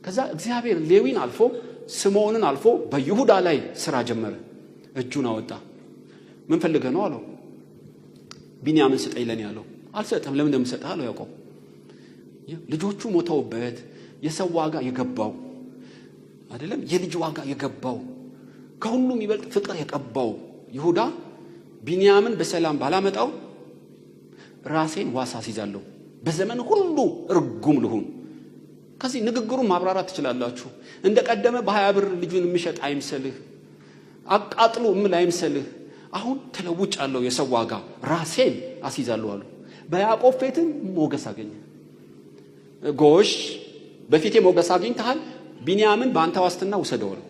ከዛ እግዚአብሔር ሌዊን አልፎ ስምዖንን አልፎ በይሁዳ ላይ ስራ ጀመረ። እጁን አወጣ። ምን ፈልገህ ነው አለው። ቢንያምን ስጠኝ ለኔ አለው። አልሰጥህም። ለምን እንደምሰጥህ አለው ያዕቆብ። ልጆቹ ሞተውበት የሰው ዋጋ የገባው አይደለም፣ የልጅ ዋጋ የገባው፣ ከሁሉም ይበልጥ ፍቅር የቀባው ይሁዳ ቢንያምን በሰላም ባላመጣው ራሴን ዋስ አስይዛለሁ፣ በዘመን ሁሉ እርጉም ልሁን። ከዚህ ንግግሩን ማብራራት ትችላላችሁ። እንደ ቀደመ በ20 ብር ልጁን የሚሸጥ አይምሰልህ፣ አቃጥሉ እምል አይምሰልህ። አሁን ተለውጫለሁ፣ የሰው ዋጋ ራሴን አስይዛለሁ አሉ። በያዕቆብ ፊትም ሞገስ አገኘ። ጎሽ፣ በፊቴ ሞገስ አግኝተሃል፣ ቢንያምን በአንተ ዋስትና ውሰደው አለው።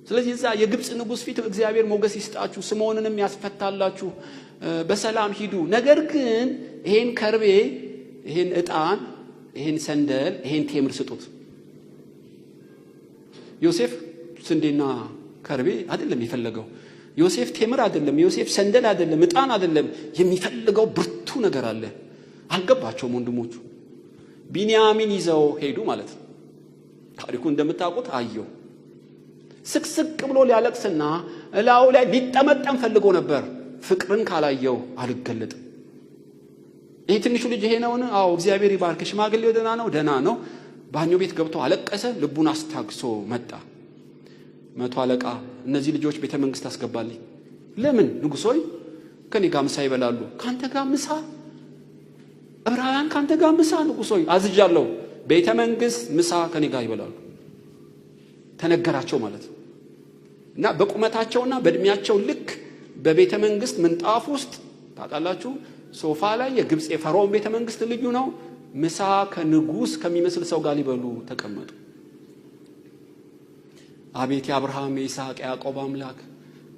ስለዚህ እዛ የግብፅ ንጉሥ ፊት እግዚአብሔር ሞገስ ይስጣችሁ፣ ስምዖንንም ያስፈታላችሁ፣ በሰላም ሂዱ። ነገር ግን ይሄን ከርቤ፣ ይሄን ዕጣን፣ ይሄን ሰንደል፣ ይሄን ቴምር ስጡት። ዮሴፍ ስንዴና ከርቤ አይደለም የፈለገው። ዮሴፍ ቴምር አይደለም፣ ዮሴፍ ሰንደል አይደለም፣ ዕጣን አይደለም። የሚፈልገው ብርቱ ነገር አለ። አልገባቸውም ወንድሞቹ። ቢንያሚን ይዘው ሄዱ ማለት ነው። ታሪኩ እንደምታውቁት አየው። ስቅስቅ ብሎ ሊያለቅስና እላዩ ላይ ሊጠመጠም ፈልጎ ነበር። ፍቅርን ካላየው አልገለጥም። ይሄ ትንሹ ልጅ ይሄ ነውን? አዎ፣ እግዚአብሔር ይባርክ። ሽማግሌው ደህና ነው? ደህና ነው። ባኞ ቤት ገብቶ አለቀሰ። ልቡን አስታግሶ መጣ። መቶ አለቃ፣ እነዚህ ልጆች ቤተ መንግስት አስገባልኝ። ለምን ንጉሥ ሆይ? ከኔ ጋር ምሳ ይበላሉ። ከአንተ ጋር ምሳ? ዕብራውያን ከአንተ ጋር ምሳ? ንጉሥ ሆይ፣ አዝዣለሁ። ቤተ መንግስት ምሳ ከኔ ጋር ይበላሉ። ተነገራቸው ማለት ነው። እና በቁመታቸውና በእድሜያቸው ልክ በቤተ መንግስት ምንጣፍ ውስጥ፣ ታውቃላችሁ፣ ሶፋ ላይ፣ የግብፅ የፈርዖን ቤተ መንግስት ልዩ ነው። ምሳ ከንጉስ ከሚመስል ሰው ጋር ሊበሉ ተቀመጡ። አቤት የአብርሃም፣ የይስሐቅ፣ የያዕቆብ አምላክ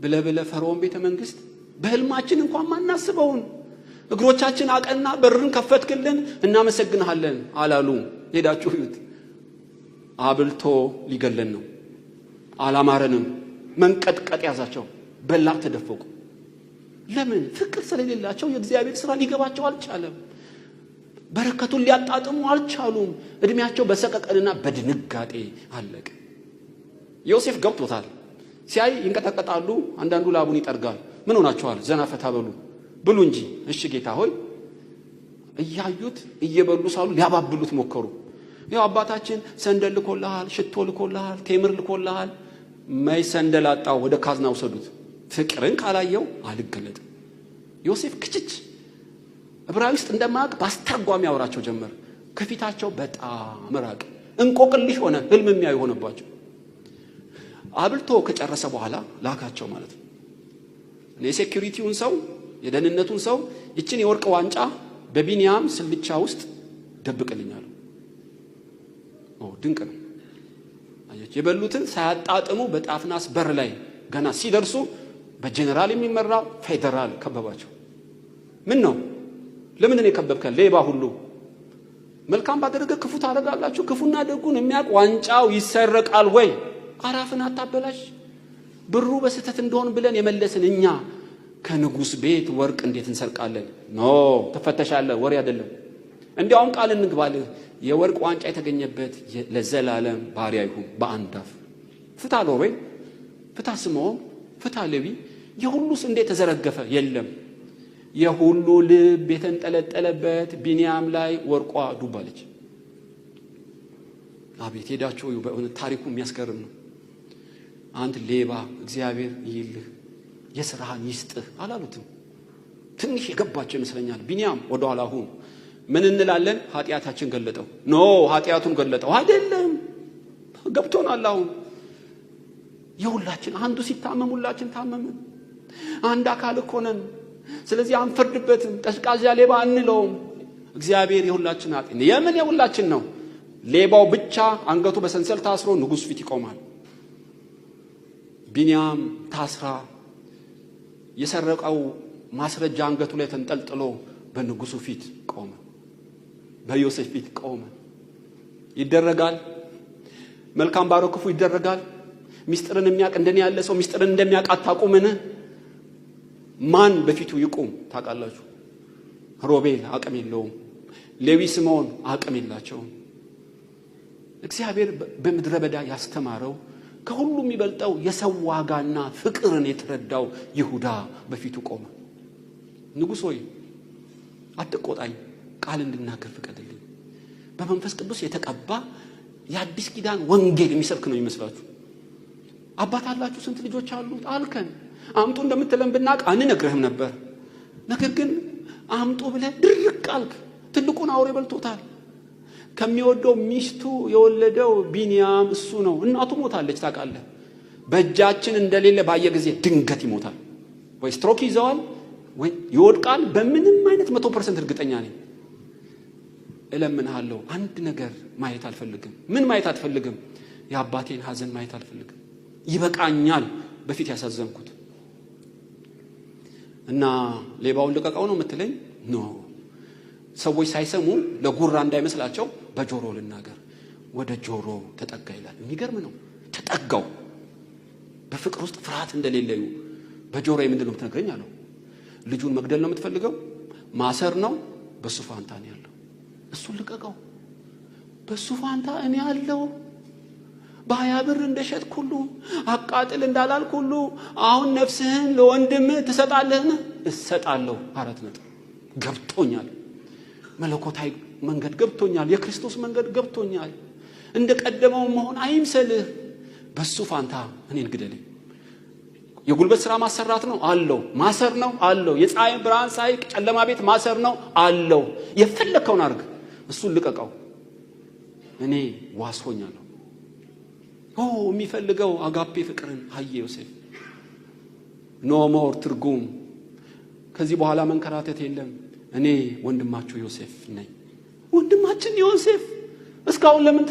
ብለ ብለ ፈርዖን ቤተ መንግስት በህልማችን እንኳን ማናስበውን እግሮቻችን አቀና፣ በርን ከፈትክልን፣ እናመሰግንሃለን አላሉ። ሄዳችሁ እዩት። አብልቶ ሊገለን ነው። አላማረንም። መንቀጥቀጥ ያዛቸው። በላብ ተደፈቁ። ለምን? ፍቅር ስለሌላቸው የእግዚአብሔር ስራ ሊገባቸው አልቻለም። በረከቱን ሊያጣጥሙ አልቻሉም። እድሜያቸው በሰቀቀንና በድንጋጤ አለቀ። ዮሴፍ ገብቶታል። ሲያይ ይንቀጠቀጣሉ። አንዳንዱ ላቡን ይጠርጋል። ምን ሆናችኋል? ዘና ፈታ በሉ፣ ብሉ እንጂ። እሺ ጌታ ሆይ። እያዩት እየበሉ ሳሉ ሊያባብሉት ሞከሩ። ያው አባታችን ሰንደል ልኮልሃል፣ ሽቶ ልኮልሃል፣ ቴምር ልኮልሃል። መይ ሰንደል አጣው፣ ወደ ካዝና ውሰዱት። ፍቅርን ካላየው አልገለጥም። ዮሴፍ ክችች ዕብራይስጥ እንደማያውቅ በአስተርጓሚ ያወራቸው ጀመር። ከፊታቸው በጣም ራቅ። እንቆቅልሽ ሆነ፣ ህልም የሚያዩ ሆነባቸው። አብልቶ ከጨረሰ በኋላ ላካቸው ማለት ነው። የ security ውን ሰው፣ የደህንነቱን ሰው ይችን የወርቅ ዋንጫ በቢንያም ስልቻ ውስጥ ደብቅልኝ አለው። ድንቅ ነው። አያችሁ፣ የበሉትን ሳያጣጥሙ በጣፍናስ በር ላይ ገና ሲደርሱ በጀኔራል የሚመራ ፌዴራል ከበባቸው። ምን ነው? ለምንድን ነው የከበብከን? ሌባ ሁሉ መልካም ባደረገ ክፉ ታደርጋላችሁ። ክፉና ደጉን የሚያውቅ ዋንጫው ይሰረቃል ወይ? አራፍን አታበላሽ። ብሩ በስህተት እንደሆን ብለን የመለስን እኛ ከንጉሥ ቤት ወርቅ እንዴት እንሰርቃለን? No፣ ትፈተሻለህ። ወሬ አይደለም። እንዲያውም ቃል እንግባልህ፣ የወርቅ ዋንጫ የተገኘበት ለዘላለም ባሪያ ይሁን። በአንድ አፍ ፍታ ሮቤል፣ ፍታ ስምዖን፣ ፍታ ሌዊ። የሁሉስ እንዴት ተዘረገፈ? የለም፣ የሁሉ ልብ የተንጠለጠለበት ቢንያም ላይ ወርቋ ዱብ አለች። አቤት፣ ሄዳችሁ በእውነት ታሪኩ የሚያስገርም ነው። አንድ ሌባ፣ እግዚአብሔር ይይልህ፣ የስራህን ይስጥህ አላሉትም። ትንሽ የገባቸው ይመስለኛል። ቢንያም ወደኋላ ሁን። ምን እንላለን? ኃጢአታችን ገለጠው። No፣ ኃጢአቱን ገለጠው አይደለም፣ ገብቶናል። አሁን የሁላችን አንዱ ሲታመም ሁላችን ታመምን። አንድ አካል እኮ ነን። ስለዚህ አንፈርድበትም። ቀዝቃዛ ሌባ አንለውም። እግዚአብሔር የሁላችን ኃጢአት የምን የሁላችን ነው። ሌባው ብቻ አንገቱ በሰንሰል ታስሮ ንጉሥ ፊት ይቆማል። ቢንያም ታስራ የሰረቀው ማስረጃ አንገቱ ላይ ተንጠልጥሎ በንጉሱ ፊት ቆመ። በዮሴፍ ፊት ቆመ። ይደረጋል። መልካም ባሮ ክፉ ይደረጋል። ሚስጥርን የሚያውቅ እንደኔ ያለ ሰው ሚስጥርን እንደሚያውቅ አታውቁምን? ማን በፊቱ ይቁም? ታውቃላችሁ። ሮቤል አቅም የለውም። ሌዊ፣ ስምዖን አቅም የላቸውም። እግዚአብሔር በምድረ በዳ ያስተማረው ከሁሉ የሚበልጠው የሰው ዋጋና ፍቅርን የተረዳው ይሁዳ በፊቱ ቆመ። ንጉሥ ሆይ አትቆጣኝ፣ ቃል እንድናገር ፍቀድልኝ። በመንፈስ ቅዱስ የተቀባ የአዲስ ኪዳን ወንጌል የሚሰብክ ነው የሚመስላችሁ። አባት አላችሁ፣ ስንት ልጆች አሉት አልከን። አምጡ እንደምትለን ብናቅ አንነግርህም ነበር። ነገር ግን አምጡ ብለህ ድርቅ አልክ። ትልቁን አውሬ በልቶታል። ከሚወደው ሚስቱ የወለደው ቢንያም እሱ ነው። እናቱ ሞታለች፣ ታውቃለህ። በእጃችን እንደሌለ ባየ ጊዜ ድንገት ይሞታል፣ ወይ ስትሮክ ይዘዋል፣ ወይ ይወድቃል። በምንም አይነት 100% እርግጠኛ ነኝ። እለምንሃለሁ፣ አንድ ነገር ማየት አልፈልግም። ምን ማየት አትፈልግም? የአባቴን ሐዘን ማየት አልፈልግም። ይበቃኛል በፊት ያሳዘንኩት። እና ሌባውን ልቀቀው ነው የምትለኝ? No፣ ሰዎች ሳይሰሙ ለጉራ እንዳይመስላቸው በጆሮ ልናገር። ወደ ጆሮ ተጠጋ ይላል። የሚገርም ነው። ተጠጋው። በፍቅር ውስጥ ፍርሃት እንደሌለዩ በጆሮ ምንድን ነው የምትነግረኝ አለው። ልጁን መግደል ነው የምትፈልገው? ማሰር ነው? በሱ ፋንታ ነው ያለው። እሱን ልቀቀው። በሱ ፋንታ እኔ አለው። በ20 ብር እንደሸጥክ ሁሉ፣ አቃጥል እንዳላልክ ሁሉ አሁን ነፍስህን ለወንድምህ ትሰጣለህን? እሰጣለሁ። 4 ነጥብ። ገብቶኛል። መለኮታዊ መንገድ ገብቶኛል። የክርስቶስ መንገድ ገብቶኛል። እንደ ቀደመው መሆን አይምሰልህ። በሱ ፋንታ እኔን ግደለኝ። የጉልበት ስራ ማሰራት ነው አለው። ማሰር ነው አለው። የፀሐይን ብርሃን ሳይ ጨለማ ቤት ማሰር ነው አለው። የፈለግከውን አድርግ፣ እሱን ልቀቀው። እኔ ዋስ ሆኛለሁ። ኦ፣ የሚፈልገው አጋፔ ፍቅርን አየ ዮሴፍ። No more ትርጉም። ከዚህ በኋላ መንከራተት የለም። እኔ ወንድማችሁ ዮሴፍ ነኝ። ወንድማችን ዮሴፍ እስካሁን ለምን